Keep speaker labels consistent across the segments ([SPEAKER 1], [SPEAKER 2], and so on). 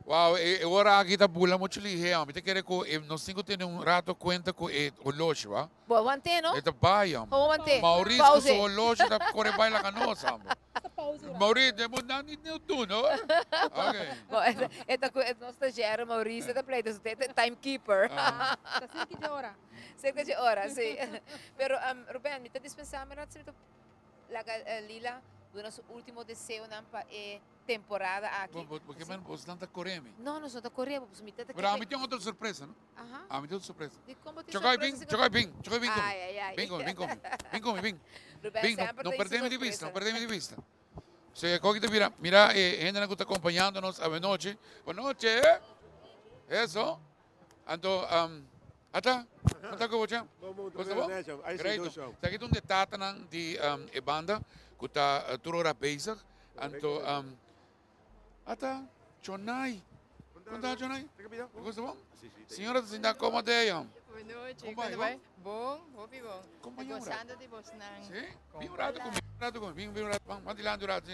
[SPEAKER 1] Wow, e ora aki ta bula mucho lihe. Mi ta kere ku nos tin ku tene un rato kuenta ku e holoshi, wa?
[SPEAKER 2] Bo a want'é, no?
[SPEAKER 1] E ta bai, hombre.
[SPEAKER 2] Bo a want'é?
[SPEAKER 1] Maurice ku su holoshi ta kore bai laga nos, hombre. Maurice, den bo nan ni tu, no? Ok.
[SPEAKER 2] Bo, e ta ku nos stagiaire Maurice ta pleita su te timekeeper.
[SPEAKER 3] Ta serka dje ora.
[SPEAKER 2] Serka dje ora, si. Pero, Ruben, mi ta dispensá mi rato si mi ta laga Lila duna su ultimo deseonan pa e temporada aki.
[SPEAKER 1] Bo, bo, bo, bo, bosnan ta kore mi.
[SPEAKER 2] No, nos no ta kore bo, pasobra mi ta ta
[SPEAKER 1] Pero ami tin otro sorpresa, no?
[SPEAKER 2] Aha.
[SPEAKER 1] Ami tin otro sorpresa.
[SPEAKER 2] Di kon bo tin
[SPEAKER 1] Chokoi,
[SPEAKER 2] sorpresa
[SPEAKER 1] bin,
[SPEAKER 2] si ku-
[SPEAKER 1] chokoi, bin, chokoi, bin ku mi.
[SPEAKER 2] Ai, ai, ai.
[SPEAKER 1] Bin ku mi, bin ku mi, bin ku mi, bin.
[SPEAKER 2] Ruben
[SPEAKER 1] Bin, no,
[SPEAKER 2] semper
[SPEAKER 1] no
[SPEAKER 2] ta
[SPEAKER 1] perdé mi
[SPEAKER 2] su
[SPEAKER 1] di vista, no
[SPEAKER 2] sorpresanan.
[SPEAKER 1] perdé mi di vista. Se koki ta bira, mira e hendenan ku ta kompañando nos awenochi. Bonochi! Eso. Anto, ata, kon ta ku bo, Chan?
[SPEAKER 4] Bon, bon,
[SPEAKER 1] Bo sta bon?
[SPEAKER 4] Great.
[SPEAKER 1] Esaki ta un di e tatanan di e banda ku ta tur ora bezig. Anto, ata, Chonai. Kon ta, Chonai? Bo sta bon? Señora ta sinta komo te, yom?
[SPEAKER 5] Bonochi,
[SPEAKER 1] Kon bai,
[SPEAKER 5] kon
[SPEAKER 1] bon?
[SPEAKER 5] Bon, hopi bon.
[SPEAKER 1] Kon bai un rato?
[SPEAKER 5] Gozando di bosnan.
[SPEAKER 1] Si? Bin un rato ku mi, bin un rato ku mi, bin, bin un rato, ban dilanti un rato.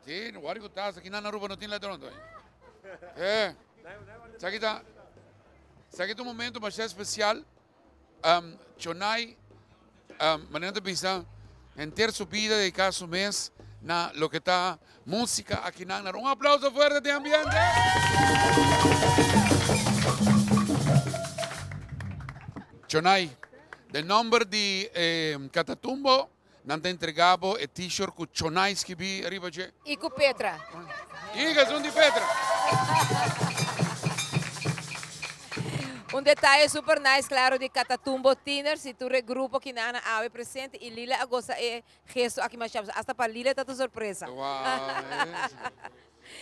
[SPEAKER 1] Si, no wòri ku tas, aki nan Aruba no tin ladron tòg. Eh, esaki ta, esaki ta un momento masha especial. Um, Chonai, um, manera ta bisa, henter su bida dedica su mes na loke ta música aki nan. Un aplauso fuerte den ambiente. Chonai, den nomber di eh, Catatumbo, Nan ta entrega bo e t-shirt ku Chonai skibí ariba dje.
[SPEAKER 2] I ku Petra.
[SPEAKER 1] I ku esun di Petra.
[SPEAKER 2] Un detaye super nice claro di Catatumbo Tieners y tur e grupo ki nan a awe presente y Lila a gosa e gesto aki masha hasta pa Lila ta ta sorpresa.
[SPEAKER 1] Wow.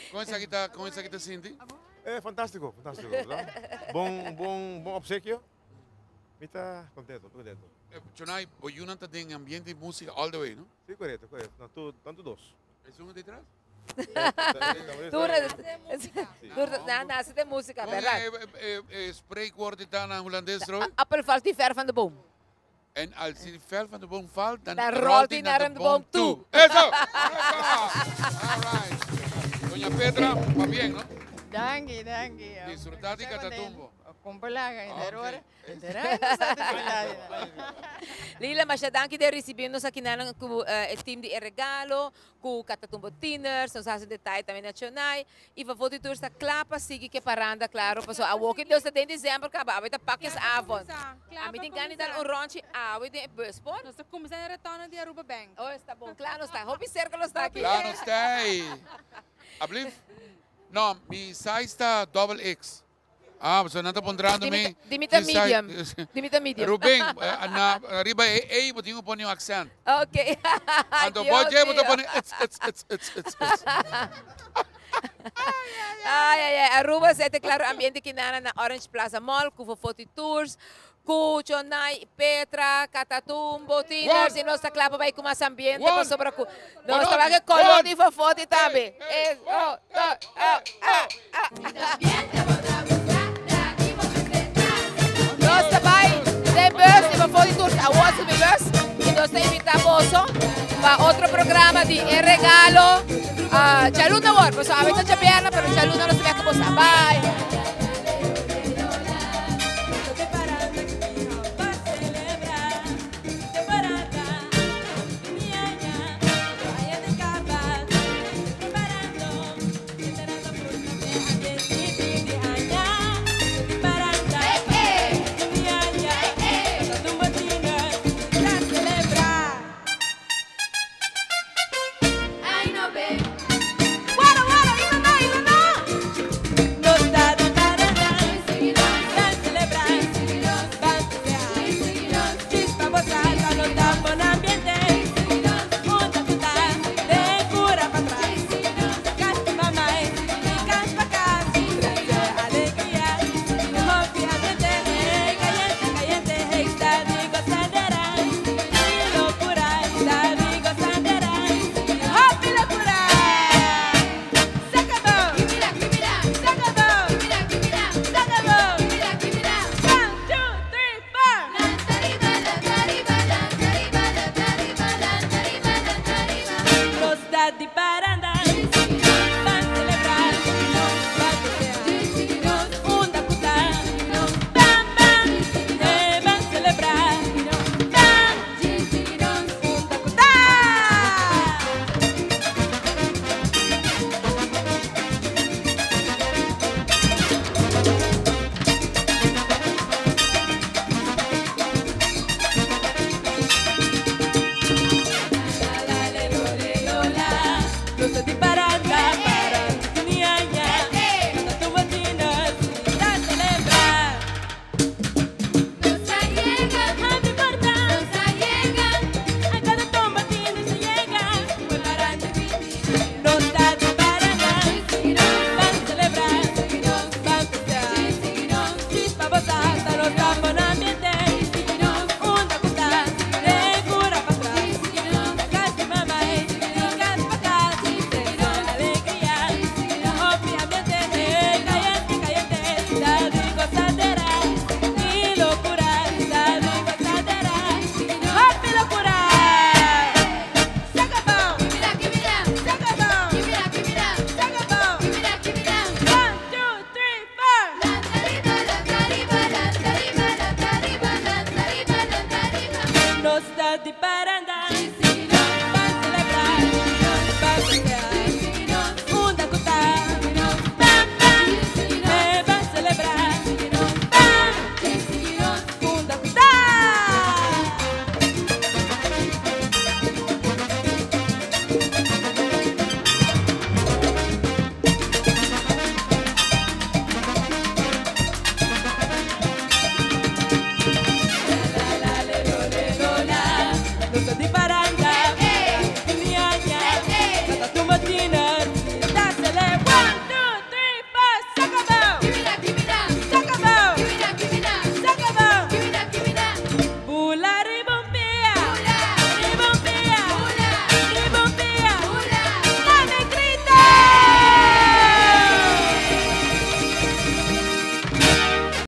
[SPEAKER 1] Kon esaki ta kon esaki ta sinti?
[SPEAKER 4] Eh fantastico, fantastico. Bon bon bon obsequio. Mi ta contento, mi contento.
[SPEAKER 1] Chonai, bo yunan ta den ambiente di musica all the way, no?
[SPEAKER 4] Si, corecto, corecto. Nan tur, tanto dos.
[SPEAKER 1] Esun di tras?
[SPEAKER 2] Tur, tur, nan nace den musica, berdad?
[SPEAKER 1] Con e spreekwoord ta na Hulandes, Roy?
[SPEAKER 2] Appel valt niet ver van de boom.
[SPEAKER 1] En als die ver van de boom valt, dan,
[SPEAKER 2] dan rolt hij naar de boom toe.
[SPEAKER 1] Eso! All right. Doña Petra, va bien, no?
[SPEAKER 5] Danki, danki.
[SPEAKER 1] Disfruta di Catatumbo.
[SPEAKER 5] Kompalaga henter ora. Henter aña nos ta disfruta di nan.
[SPEAKER 2] Lila, masha danki den risibi nos aki nan ku e team di e regalo, ku Catatumbo Tieners, nos a hasi detaye tambe na Chonai. Y Fafo di Tours ta kla pa sigui ke paranda klaro pasobra awor ke Dios ta den december kaba awe ta pakjesavond. Ami tin gana di dal un ronchi awe den e bus por?
[SPEAKER 3] Nos ta kuminsá den retorno di Aruba Bank.
[SPEAKER 2] Oh esta bon, kla nos ta. Hopi serka nos ta aki.
[SPEAKER 1] Kla nos ta ey. Ablief? No, mi size ta double X. Ah, pasobra nan ta puntrando mi.
[SPEAKER 2] Di mi ta medium. Di mi ta medium.
[SPEAKER 1] Ruben, na riba e ei bo tin ku pone un accent.
[SPEAKER 2] Ok.
[SPEAKER 1] Anto bo dje bo ta pone ets ets ets ets ets ets.
[SPEAKER 2] Ai ai ai, Aruba sa e claro ambiente kinana na Orange Plaza Mall ku Fofoti Tours, ku Chonai, Petra, Catatumbo, Tieners y nos ta kla pa bai ku mas ambiente pasobra ku nos ta wak e koló di Fofoti tambe. Es, oh, oh, oh, ah, ah. Nos ta bai den bus di Fofoti Tours awor subi bus y nos ta invita boso pa otro programa di E Regalo. Djaluna awor, pasobra awe ta djabièrnè pero djaluna nos ta bek ku boso. Bye!